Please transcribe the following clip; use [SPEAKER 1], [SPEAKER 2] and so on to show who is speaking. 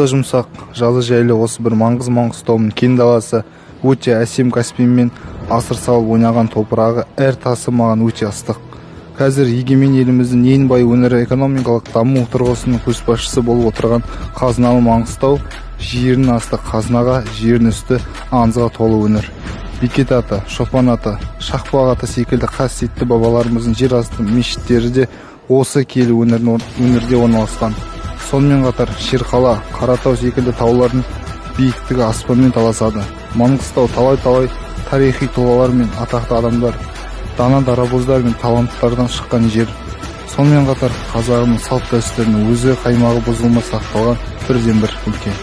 [SPEAKER 1] Қысы жұмсақ, жазы жайлы осы бір Маңғыстауының кең даласы, өте әсем Каспиймен асыр салып ойнаған топырағы, әр тасы маған өте ыстық. Қазір егемен еліміздің ең бай өңірі, экономикалық даму тұрғысының көшбасшысы болып отырған қазыналы Маңғыстау, жерінің асты қазынаға, жерінің үсті аңызға толы өңір. Бекет ата, Шопан ата, Шақпақ ата секілді қасиетті бабаларымыздың жер асты мешіттері де осы киелі өңірде орналасқан. Сонымен қатар Шерқала, Қаратау секілді таулардың биіктігі аспанмен таласады. Маңғыстау талай-талай тарихи тұлғалар мен атақты адамдар, дана дарабоздар мен таланттардан шыққан жер. Сонымен қатар қазағының салт дәстүрінің өзі қаймағы бұзылмай сақталған бірден бір өлке.